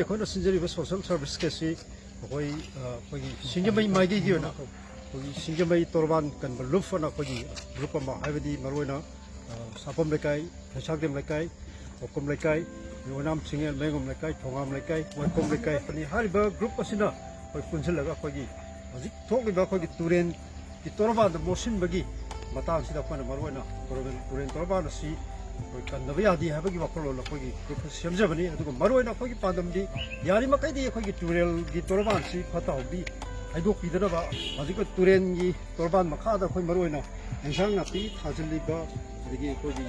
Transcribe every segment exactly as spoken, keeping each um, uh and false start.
ꯑꯩꯈꯣꯏꯅ ꯁꯤꯟꯖꯔꯤꯕ ꯁꯣꯁꯦꯜ ꯁꯔꯚꯤꯁꯀꯤ ꯑꯁꯤ ꯑꯩꯈꯣꯏ, ꯑ, ꯑꯩꯈꯣꯏꯒꯤ ꯁꯤꯡꯖꯃꯩ ꯃꯥꯏꯀꯩꯒꯤ ꯑꯣꯏꯅ ꯑꯩꯈꯣꯏꯒꯤ ꯁꯤꯡꯖꯃꯩ ꯇꯣꯔꯕꯥꯟ ꯀꯟꯕ ꯂꯨꯞ ꯑꯅ ꯑꯩꯈꯣꯏꯒꯤ ꯒ꯭ꯔꯨꯞ ꯑꯃ, ꯍꯥꯏꯕꯗꯤ ꯃꯔꯨꯑꯣꯏꯅ, ꯑ, ꯁꯥꯄꯝ ꯂꯩꯀꯥꯏ, ꯂꯩꯁꯥꯡꯊꯦꯝ ꯂꯩꯀꯥꯏ, ꯄꯥꯎꯈꯨꯝ ꯂꯩꯀꯥꯏ, ꯑꯣꯏꯅꯥꯝ ꯆꯤꯡꯉꯦꯜ, ꯃꯌꯥꯡꯒꯨꯝ ꯂꯩꯀꯥꯏ, ꯊꯣꯉꯥꯝ ꯂꯩꯀꯥꯏ, ꯋꯥꯏꯈꯣꯝ ꯂꯩꯀꯥꯏ, ꯍꯥꯏꯔꯤꯕ ꯒ꯭ꯔꯨꯞ ꯑꯁꯤꯅ ꯑꯩꯈꯣꯏ ꯄꯨꯟꯁꯤꯜꯂꯒ ꯑꯩꯈꯣꯏꯒꯤ ꯍꯧꯖꯤꯛ ꯊꯣꯛꯂꯤꯕ ꯑꯩꯈꯣꯏꯒꯤ ꯇꯨꯔꯦꯟꯒꯤ ꯇꯣꯔꯕꯥꯟꯗ ꯃꯣꯠꯁꯤꯟꯕꯒꯤ ꯃꯇꯥꯡꯁꯤꯗ ꯑꯩꯈꯣꯏꯅ ꯃꯔꯨꯑꯣꯏꯅ ꯇꯨꯔꯦꯟ, ꯇꯨꯔꯦꯟ ꯇꯣꯔꯕꯥꯟ ꯑꯁꯤ ꯑꯩꯈꯣꯏ ꯀꯟꯗꯕ ꯌꯥꯗꯦ ꯍꯥꯏꯕꯒꯤ ꯋꯥꯈꯜꯂꯣꯟ ꯑꯩꯈꯣꯏꯒꯤ ꯒ꯭ꯔꯨꯞ ꯁꯦꯝꯖꯕꯅꯤ꯫ ꯑꯗꯨꯒ ꯃꯔꯨꯑꯣꯏꯅ ꯑꯩꯈꯣꯏꯒꯤ ꯄꯥꯟꯗꯝꯗꯤ ꯌꯥꯔꯤꯃꯈꯩꯗꯤ ꯑꯩꯈꯣꯏꯒꯤ ꯇꯨꯔꯦꯜꯒꯤ ꯇꯣꯔꯕꯥꯟꯁꯤ ꯐꯠꯇ ꯍꯥꯎꯗꯤ ꯍꯩꯗꯣꯛꯄꯤꯗꯅꯕ, ꯍꯧꯖꯤꯛꯀꯤ ꯇꯨꯔꯦꯟꯒꯤ ꯇꯣꯔꯕꯥꯟ ꯃꯈꯥꯗ ꯑꯩꯈꯣꯏ ꯃꯔꯨꯑꯣꯏꯅ ꯑꯦꯟꯁꯥꯡ ꯅꯥꯄꯤ ꯊꯥꯖꯤꯜꯂꯤꯕ, ꯑꯗꯒꯤ ꯑꯩꯈꯣꯏꯒꯤ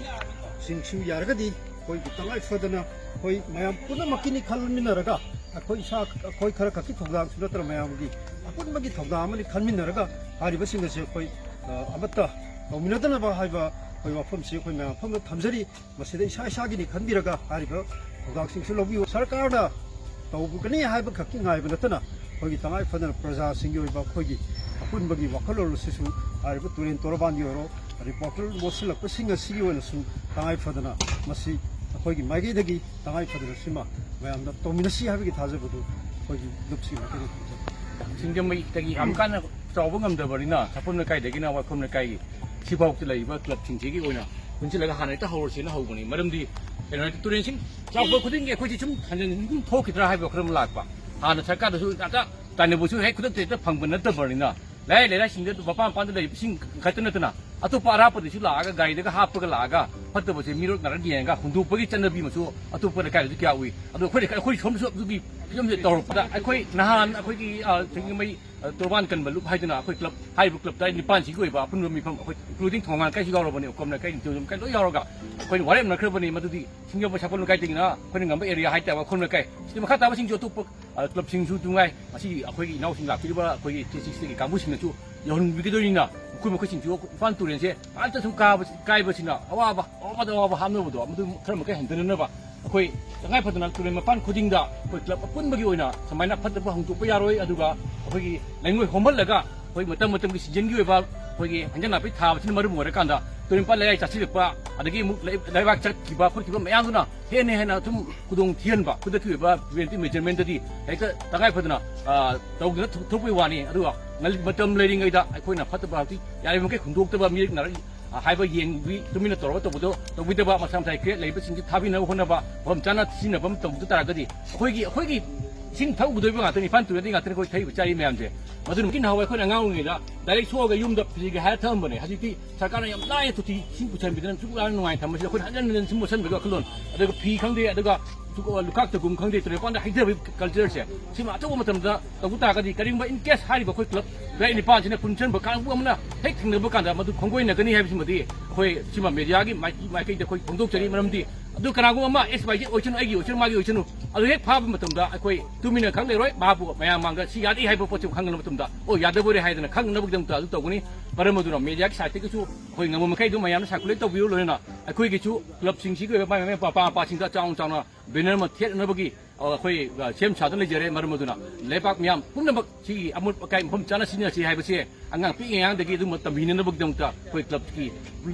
ꯁꯤꯡꯁꯨ ꯌꯥꯔꯒꯗꯤ ꯑꯩꯈꯣꯏꯒꯤ ꯇꯉꯥꯏ ꯐꯗꯅ ꯑꯩꯈꯣꯏ ꯃꯌꯥꯝ ꯄꯨꯝꯅꯃꯛꯀꯤꯅꯤ ꯈꯟꯃꯤꯟꯅꯔꯒ, ꯑꯩꯈꯣꯏ ꯏꯁꯥ, ꯑꯩꯈꯣꯏ ꯈꯔ ꯈꯛꯀꯤ ꯊꯧꯗꯥꯡꯁꯨ ꯅꯠꯇꯅ ꯃꯌꯥꯝꯒꯤ ꯑꯄꯨꯟꯕꯒꯤ ꯊꯧꯗꯥꯡ ꯑꯃꯅꯤ ꯈꯟꯃꯤꯟꯅꯔꯒ ꯍꯥꯏꯔꯤꯕꯁꯤꯡ ꯑꯁꯤ ꯑꯩꯈꯣꯏ, ꯑ, ꯑꯃꯠꯇ ꯇꯧꯃꯤꯟꯅꯗꯅꯕ ꯍꯥꯏꯕ ꯑꯩꯈꯣꯏ ꯋꯥꯐꯝꯁꯤ ꯑꯩꯈꯣꯏ ꯃꯌꯥꯝ ꯃꯐꯝꯗ ꯊꯝꯖꯔꯤ꯫ ꯃꯁꯤꯗ ꯏꯁꯥ ꯏꯁꯥꯒꯤꯅꯤ ꯈꯟꯕꯤꯔꯒ ꯍꯥꯏꯔꯤꯕ ꯊꯧꯗꯥꯡꯁꯤꯡꯁꯨ ꯂꯧꯕꯤꯌꯨ꯫ ꯁꯔꯀꯥꯔꯅ ꯇꯧꯒꯅꯤ ꯍꯥꯏꯕ ꯈꯛꯀꯤ ꯉꯥꯏꯕ ꯅꯠꯇꯅ ꯑꯩꯈꯣꯏꯒꯤ ꯇꯉꯥꯏ ꯐꯗꯅ ꯄ꯭ꯔꯖꯥꯁꯤꯡꯒꯤ ꯑꯣꯏꯕ ꯑꯩꯈꯣꯏꯒꯤ ꯑꯄꯨꯟꯕꯒꯤ ꯋꯥꯈꯜꯂꯣꯟ ꯑꯁꯤꯁꯨ ꯍꯥꯏꯔꯤꯕ ꯇꯨꯔꯦꯟ ꯇꯣꯔꯕꯥꯟꯒꯤ ꯑꯣꯏꯔꯣ, ꯔꯤꯄꯣꯔꯇꯔ ꯃꯣꯠꯁꯤꯜꯂꯛꯄꯁꯤꯡ ꯑꯁꯤꯒꯤ ꯑꯣꯏꯅꯁꯨ ꯇꯉꯥꯏ ꯐꯗꯅ ꯃꯁꯤ ꯑꯩꯈꯣꯏꯒꯤ ꯃꯥꯏꯀꯩꯗꯒꯤ ꯇꯉꯥꯏ ꯐꯗꯅ ꯁꯤꯃ ꯃꯌꯥꯝꯅ ꯇꯧꯃꯤꯟꯅꯁꯤ ꯍꯥꯏꯕꯒꯤ ꯊꯥꯖꯕꯗꯨ ꯑꯩꯈꯣꯏꯒꯤ ꯂꯨꯞꯁꯤꯡ ꯃꯥꯏꯀꯩꯗꯒꯤ ꯊꯝꯖꯩ꯫ ꯁꯤꯡꯖꯃꯩꯗꯒꯤ ꯌꯥꯝ ꯀꯟꯅ ꯆꯥꯎꯕ ꯉꯝꯗꯕꯅꯤꯅ ꯁꯥꯄꯝ ꯂꯩꯀꯥꯏꯗꯒꯤꯅ ꯋꯥꯏꯈꯣꯝ ꯂꯩꯀꯥꯏꯒꯤ ꯁꯤꯐꯥꯎꯇ ꯂꯩꯔꯤꯕ ꯀ꯭ꯂꯕꯁꯤꯡꯁꯤꯒꯤ ꯑꯣꯏꯅ ꯄꯨꯟꯁꯤꯜꯂꯒ ꯍꯥꯟꯅ ꯍꯦꯛꯇ ꯍꯧꯔꯁꯦꯅ ꯍꯧꯕꯅꯤ꯫ ꯃꯔꯝꯗꯤ ꯀꯩꯅꯣ ꯍꯥꯏꯗꯤ ꯇꯨꯔꯦꯟꯁꯤꯡ ꯆꯥꯎꯕ ꯈꯨꯗꯤꯡꯒꯤ ꯑꯩꯈꯣꯏꯁꯤ ꯁꯨꯝ ꯍꯟꯖꯤꯟ ꯍꯟꯖꯤꯟ ꯁꯨꯝ ꯊꯣꯛꯈꯤꯗ꯭ꯔꯥ ꯍꯥꯏꯕ ꯋꯥꯈꯜ ꯑꯃ ꯂꯥꯛꯄ꯫ ꯍꯥꯟꯅ ꯁꯔꯀꯥꯔꯗꯁꯨ ꯉꯥꯛꯇ ꯇꯥꯏꯅꯕꯁꯨ ꯍꯦꯛ ꯈꯨꯗꯛꯇ ꯍꯦꯛꯇ ꯐꯪꯕ ꯅꯠꯇꯕꯅꯤꯅ ꯂꯩꯔꯥꯏ ꯂꯩꯔꯥꯏꯁꯤꯡꯗ ꯃꯄꯥꯟ ꯃꯄꯥꯟꯗ ꯂꯩꯕꯁꯤꯡ ꯈꯛꯇ ꯅꯠꯇꯅ ꯑꯇꯣꯞꯄ ꯑꯔꯥꯞꯄꯗꯁꯨ ꯂꯥꯛꯑꯒ ꯒꯥꯔꯤꯗꯒ ꯍꯥꯞꯄꯒ ꯂꯥꯛꯑꯒ ꯐꯠꯇꯕꯁꯦ ꯃꯤꯔꯣꯠ ꯅꯥꯔꯛ ꯌꯦꯡꯉꯒ ꯍꯨꯟꯗꯣꯛꯄꯒꯤ ꯆꯠꯅꯕꯤ ꯑꯃꯁꯨ ꯑꯇꯣꯞꯄ ꯂꯩꯀꯥꯏꯗꯁꯨ ꯀꯌꯥ ꯎꯏ꯫ ꯑꯗꯣ ꯑꯩꯈꯣꯏ ꯂꯩꯀꯥꯏ, ꯑꯩꯈꯣꯏ ꯁꯣꯝꯗꯁꯨ ꯑꯗꯨꯒꯤ ꯐꯤꯕꯝꯁꯦ ꯇꯧꯔꯛꯄꯗ ꯑꯩꯈꯣꯏ ꯅꯍꯥꯟ ꯑꯩꯈꯣꯏꯒꯤ, ꯑ, ꯁꯤꯡꯖꯃꯩ, ꯑ, ꯇꯣꯔꯕꯥꯟ ꯀꯟꯕ ꯂꯨꯞ ꯍꯥꯏꯗꯅ ꯑꯩꯈꯣꯏ ꯀ꯭ꯂꯕ, ꯍꯥꯏꯔꯤꯕ ꯀ꯭ꯂꯕꯇ ꯅꯤꯄꯥꯟꯁꯤꯒꯤ ꯑꯣꯏꯕ ꯑꯄꯨꯟꯕ ꯃꯤꯐꯝ ꯑꯩꯈꯣꯏ including ꯊꯣꯡꯒꯥꯟ ꯂꯩꯀꯥꯏꯁꯨ ꯌꯥꯎꯔꯕꯅꯤ, ꯋꯥꯏꯈꯣꯝ ꯂꯩꯀꯥꯏ, ꯅꯤꯡꯊꯧꯖꯝ ꯂꯩꯀꯥꯏ ꯂꯣꯏ ꯌꯥꯎꯔꯒ ꯑꯩꯈꯣꯏꯅ ꯋꯥꯔꯦꯞꯅꯈ꯭ꯔꯕꯅꯤ꯫ ꯃꯗꯨꯗꯤ ꯁꯤꯡꯖꯃꯩ ꯁꯥꯄꯝ ꯂꯩꯀꯥꯏꯗꯒꯤꯅ ꯑꯩꯈꯣꯏꯅ ꯉꯝꯕ ꯑꯦꯔꯤꯌꯥ ꯍꯥꯏꯇꯥꯔꯦ, ꯋꯥꯏꯈꯣꯝ ꯂꯩꯀꯥꯏ, ꯁꯤꯗꯤ ꯃꯈꯥ ꯇꯥꯕꯁꯤꯡꯁꯨ ꯑꯇꯣꯞꯄ, ꯑ, ꯀ꯭ꯂꯕꯁꯤꯡꯁꯨ ꯅꯨꯡꯉꯥꯏ꯫ ꯉꯁꯤ ꯑꯩꯈꯣꯏꯒꯤ ꯏꯅꯥꯎꯁꯤꯡ ꯂꯥꯛꯄꯤꯔꯤꯕ ꯑꯩꯈꯣꯏꯒꯤ ꯇꯤ ꯁꯤꯛꯁꯇꯒꯤ ꯀꯥꯡꯕꯨꯁꯤꯡꯅꯁꯨ ꯌꯧꯍꯟꯕꯤꯒꯗꯣꯏꯅꯤꯅ ꯃꯈꯣꯏ ꯃꯈꯣꯏꯁꯤꯡꯁꯨ ꯏꯝꯐꯥꯜ ꯇꯨꯔꯦꯟꯁꯦ ꯉꯥꯛꯇ ꯁꯨꯝ ꯀꯥꯕ, ꯀꯥꯏꯕꯁꯤꯅ ꯑꯋꯥꯕ, ꯑꯋꯥꯕꯗ ꯑꯋꯥꯕ ꯍꯥꯞꯅꯕꯗꯣ ꯃꯗꯨ ꯈꯔ ꯃꯈꯩ ꯍꯟꯊꯅꯅꯕ ꯑꯩꯈꯣꯏ ꯇꯉꯥꯏ ꯐꯗꯅ ꯇꯨꯔꯦꯜ ꯃꯄꯥꯟ ꯈꯨꯗꯤꯡꯗ ꯑꯩꯈꯣꯏ ꯀ꯭ꯂꯕ ꯑꯄꯨꯟꯕꯒꯤ ꯑꯣꯏꯅ ꯁꯨꯃꯥꯏꯅ ꯐꯠꯇꯕ ꯍꯨꯟꯗꯣꯛꯄ ꯌꯥꯔꯣꯏ꯫ ꯑꯗꯨꯒ ꯑꯩꯈꯣꯏꯒꯤ ꯂꯩꯉꯣꯏ ꯍꯣꯝꯍꯜꯂꯒ ꯑꯩꯈꯣꯏ ꯃꯇꯝ ꯃꯇꯝꯒꯤ ꯁꯤꯖꯟꯒꯤ ꯑꯣꯏꯕ ꯑꯩꯈꯣꯏꯒꯤ ꯍꯦꯟꯖꯥꯡ ꯅꯥꯄꯤ ꯊꯥꯕꯁꯤꯅ ꯃꯔꯝ ꯑꯣꯏꯔꯀꯥꯟꯗ ꯇꯨꯔꯦꯟꯄꯥꯟ ꯂꯩꯔꯥꯏ ꯆꯥꯁꯤꯜꯂꯛꯄ, ꯑꯗꯒꯤ ꯑꯃꯨꯛ ꯂꯩ-, ꯂꯩꯕꯥꯛ ꯆꯠꯈꯤꯕ ꯈꯣꯠꯈꯤꯕ ꯃꯌꯥꯝꯗꯨꯅ ꯍꯦꯟꯅ ꯍꯦꯟꯅ ꯑꯗꯨꯝ ꯈꯨꯗꯣꯡ ꯊꯤꯍꯟꯕ, ꯈꯨꯗꯛꯀꯤ ꯑꯣꯏꯕ preventive measurementꯗꯤ ꯍꯦꯛꯇ ꯇꯉꯥꯏ ꯐꯗꯅ, ꯑ, ꯇꯧꯗꯅ ꯊꯣꯛ-, ꯊꯣꯛꯄꯒꯤ ꯋꯥꯅꯤ꯫ ꯑꯗꯨꯒ ꯉꯜ-, ꯃꯇꯝ ꯂꯩꯔꯤꯉꯩꯗ ꯑꯩꯈꯣꯏꯅ ꯐꯠꯇꯕ ꯍꯥꯏꯕꯗꯤ ꯌꯥꯔꯤꯕꯃꯈꯩ ꯍꯨꯟꯗꯣꯛꯇꯕ, ꯃꯤꯔꯛ ꯅꯥꯔꯛ, ꯑ, ꯍꯥꯏꯕ ꯌꯦꯡꯕꯤ, ꯇꯨꯃꯤꯟꯅ ꯇꯧꯔꯒ ꯇꯧꯕꯗꯣ ꯇꯧꯕꯤꯗꯕ, ꯃꯁꯥ ꯃꯁꯥꯒꯤ ꯀ꯭ꯔꯦꯠ ꯂꯩꯕꯁꯤꯡꯁꯤ ꯊꯥꯕꯤꯅꯕ ꯍꯣꯠꯅꯕ, ꯃꯐꯝ ꯆꯥꯅ ꯁꯤꯖꯤꯟꯅꯐꯝ ꯇꯧꯗ ꯇꯥꯔꯒꯗꯤ ꯑꯩꯈꯣꯏꯒꯤ, ꯑꯩꯈꯣꯏꯒꯤ ꯏꯁꯤꯡ ꯊꯛꯎꯗꯣꯏꯕ ꯉꯥꯛꯇꯅꯤ, ꯏꯝꯐꯥꯜ ꯇꯨꯔꯦꯜꯗꯒꯤ ꯉꯥꯛꯇꯅꯤ ꯑꯩꯈꯣꯏ ꯊꯛꯏꯕ ꯆꯥꯔꯤ ꯃꯌꯥꯝꯁꯦ꯫ ꯃꯗꯨꯅ ꯅꯍꯥꯟꯋꯥꯏ ꯑꯩꯈꯣꯏꯅ ꯑꯉꯥꯡ ꯑꯣꯏꯔꯤꯉꯩꯗ direct ꯁꯣꯛꯑꯒ ꯌꯨꯝꯗ ꯐꯤꯖꯤꯒꯦ ꯍꯥꯏꯔ ꯊꯛꯑꯝꯕꯅꯦ꯫ ꯍꯧꯖꯤꯛꯇꯤ ꯁꯔꯀꯥꯔꯅ ꯌꯥꯝ ꯂꯥꯏꯅ ꯇꯣꯇꯤ ꯏꯁꯤꯡ ꯄꯨꯁꯟꯕꯤꯗꯅ ꯁꯨꯛ ꯌꯥꯝꯅ ꯅꯨꯡꯉꯥꯏꯅ ꯊꯝꯕꯁꯤꯗ ꯑꯩꯈꯣꯏꯅ ꯍꯟꯖꯤꯟ ꯍꯟꯖꯤꯟ ꯁꯨꯝ ꯃꯣꯠꯁꯟꯕꯒꯤ ꯋꯥꯈꯜꯂꯣꯟ, ꯑꯗꯨꯒ ꯐꯤ ꯈꯪꯗꯦ, ꯑꯗꯨꯒ ꯂꯨꯈꯥꯛ ꯆꯒꯨꯝ ꯈꯪꯗꯦ, ꯇꯨꯔꯦꯜ ꯃꯄꯥꯟꯗ ꯍꯩꯊꯕꯒꯤ cultureꯁꯦ, ꯁꯤꯃ ꯑꯊꯨꯕ ꯃꯇꯝꯗ ꯇꯧꯕ ꯇꯥꯔꯒꯗꯤ, ꯀꯔꯤꯒꯨꯝꯕ in case ꯍꯥꯏꯔꯤꯕ ꯑꯩꯈꯣꯏ club ꯇꯔꯦꯠ ꯅꯤꯄꯥꯟꯁꯤꯅ ꯄꯨꯟꯁꯤꯟꯕ ꯀꯥꯡꯕꯨ ꯑꯃꯅ ꯍꯦꯛ ꯊꯦꯡꯅꯕ ꯀꯥꯟꯗ ꯃꯗꯨ ꯈꯣꯡꯒꯣꯏꯅꯒꯅꯤ ꯍꯥꯏꯕꯁꯤꯃꯗꯤ ꯑꯩꯈꯣꯏ ꯁꯤꯃ mediaꯒꯤ ꯃꯥꯏ-, ꯃꯥꯏꯀꯩꯗ ꯑꯩꯈꯣꯏ ꯐꯣꯡꯗꯣꯛꯆꯔꯤ꯫ ꯃꯔꯝꯗꯤ ꯑꯗꯨ ꯀꯅꯥꯒꯨꯝꯕ ꯑꯃ, ꯑꯦꯛꯁ ꯋꯥꯏ ꯖꯦꯠ ꯑꯣꯏꯁꯅꯨ, ꯑꯩꯒꯤ ꯑꯣꯏꯁꯅꯨ, ꯃꯥꯒꯤ ꯑꯣꯏꯁꯅꯨ, ꯑꯗꯨ ꯍꯦꯛ ꯐꯥꯕ ꯃꯇꯝꯗ ꯑꯩꯈꯣꯏ ꯇꯨꯃꯤꯟꯅ ꯈꯪ ꯂꯩꯔꯣꯏ꯫ ꯃꯥꯕꯨ ꯃꯌꯥꯝ ꯃꯥꯡꯗ ꯁꯤ ꯌꯥꯗꯦ ꯍꯥꯏꯕ ꯄꯣꯠꯁꯤ ꯈꯪꯅꯕ ꯃꯇꯝꯗ, ꯑꯣ, ꯌꯥꯗꯕ ꯑꯣꯏꯔꯦ ꯍꯥꯏꯗꯅ ꯈꯪꯅꯕꯒꯤꯗꯃꯛꯇ ꯑꯗꯨ ꯇꯧꯒꯅꯤ꯫ ꯃꯔꯝ ꯑꯗꯨꯅ mediaꯒꯤ sideꯇꯒꯤꯁꯨ ꯑꯩꯈꯣꯏ ꯉꯝꯕ ꯃꯈꯩ ꯑꯗꯨꯝ ꯃꯌꯥꯝꯅ circulate ꯇꯧꯕꯤꯌꯨ꯫ ꯂꯣꯏꯅꯅ ꯑꯩꯈꯣꯏꯒꯤꯁꯨ clubꯁꯤꯡꯁꯤꯒꯤ ꯑꯣꯏꯕ ꯃꯥꯏ ꯃꯥꯏ ꯃꯄꯥ ꯃꯄꯥꯁꯤꯡꯗ ꯆꯥꯎꯅ ꯆꯥꯎꯅ banner ꯑꯃ ꯊꯦꯠꯅꯕꯒꯤ, ꯑ, ꯑꯩꯈꯣꯏ, ꯑ, ꯁꯦꯝ ꯁꯥꯗꯨꯅ ꯂꯩꯖꯔꯦ꯫ ꯃꯔꯝ ꯑꯗꯨꯅ ꯂꯩꯕꯥꯛ ꯃꯤꯌꯥꯝ ꯄꯨꯝꯅꯃꯛ ꯁꯤꯒꯤ ꯑꯃꯣꯠ ꯑꯀꯥꯏ ꯃꯐꯝ ꯆꯥꯅ ꯁꯤꯖꯤꯟꯅꯁꯤ ꯍꯥꯏꯕꯁꯦ ꯑꯉꯥꯡ ꯄꯤꯛꯏꯉꯩꯗꯒꯤ ꯑꯗꯨꯝꯕ ꯇꯝꯕꯤꯅꯅꯕꯒꯤꯗꯃꯛꯇ ꯑꯩꯈꯣꯏ clubꯀꯤ,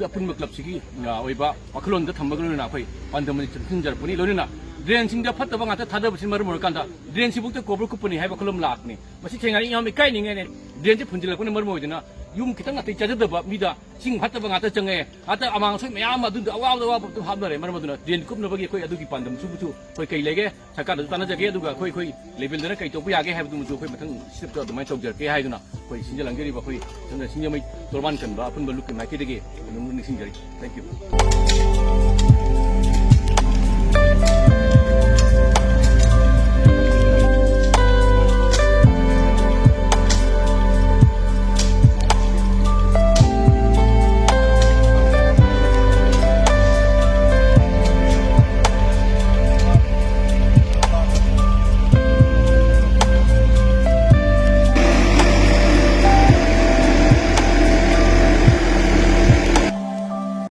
ꯑꯄꯨꯟꯕ clubꯁꯤꯒꯤ, ꯑ, ꯑꯣꯏꯕ ꯋꯥꯈꯜꯂꯣꯟꯗ ꯊꯝꯃꯒ ꯂꯣꯏꯅꯅ ꯑꯩꯈꯣꯏ ꯄꯥꯟꯗꯝ ꯑꯅꯤ ꯆꯪꯁꯤꯟꯖꯔꯛꯄꯅꯤ꯫ ꯂꯣꯏꯅꯅ drainꯁꯤꯡꯗ ꯐꯠꯇꯕ ꯉꯥꯛꯇ ꯊꯥꯗꯕꯁꯤꯅ ꯃꯔꯝ ꯑꯣꯏꯔꯀꯥꯟꯗ drainꯁꯤꯐꯥꯎꯗ ꯀꯣꯕꯔ ꯀꯨꯞꯄꯅꯤ ꯍꯥꯏꯕ ꯋꯥꯈꯜꯂꯣꯟ ꯂꯥꯛꯄꯅꯤ꯫ ꯃꯁꯤ ꯊꯦꯡꯅꯔꯤ ꯌꯥꯝ ꯏꯀꯥꯏꯅꯤꯡꯉꯥꯏꯅꯦ꯫ Drainꯁꯤ ꯐꯨꯟꯖꯤꯜꯂꯛꯄꯅ ꯃꯔꯝ ꯑꯣꯏꯗꯨꯅ ꯌꯨꯝ ꯈꯤꯇꯪ ꯅꯥꯇꯩ ꯆꯥꯖꯗꯕ ꯃꯤꯗ ꯏꯁꯤꯡ ꯐꯠꯇꯕ ꯉꯥꯛꯇ ꯆꯪꯉꯛꯑꯦ꯫ ꯉꯥꯛꯇ ꯑꯃꯥꯡ ꯑꯁꯣꯏ ꯃꯌꯥꯝ ꯑꯃ ꯑꯗꯨꯗ ꯑꯋꯥꯕꯗ ꯑꯋꯥꯕ ꯑꯗꯨꯝ ꯍꯥꯞꯅꯔꯦ꯫ ꯃꯔꯝ ꯑꯗꯨꯅ drain ꯀꯨꯞꯅꯕꯒꯤ ꯑꯩꯈꯣꯏ ꯑꯗꯨꯒꯤ ꯄꯥꯟꯗꯝꯁꯤꯕꯨꯁꯨ ꯑꯩꯈꯣꯏ ꯀꯩ ꯂꯩꯒꯦ, ꯁꯔꯀꯥꯔꯗꯁꯨ ꯇꯥꯟꯅꯖꯒꯦ, ꯑꯗꯨꯒ ꯑꯩꯈꯣꯏ, ꯑꯩꯈꯣꯏ levelꯗꯅ ꯀꯩ ꯇꯧꯕ ꯌꯥꯒꯦ ꯍꯥꯏꯕꯗꯨꯃꯁꯨ ꯑꯩꯈꯣꯏ ꯃꯊꯪ stepꯇ ꯑꯗꯨꯃꯥꯏꯅ ꯇꯧꯖꯔꯛꯀꯦ ꯍꯥꯏꯗꯨꯅ ꯑꯩꯈꯣꯏ ꯁꯤꯟꯖ ꯂꯥꯡꯖꯔꯤꯕ ꯑꯩꯈꯣꯏ ꯁꯤꯡꯖꯃꯩ ꯇꯣꯔꯕꯥꯟ ꯀꯟꯕ ꯑꯄꯨꯟꯕ ꯂꯨꯞꯀꯤ ꯃꯥꯏꯀꯩꯗꯒꯤ ꯑꯗꯨꯝ ꯅꯤꯡꯁꯤꯡꯖꯔꯤ꯫ Thank you꯫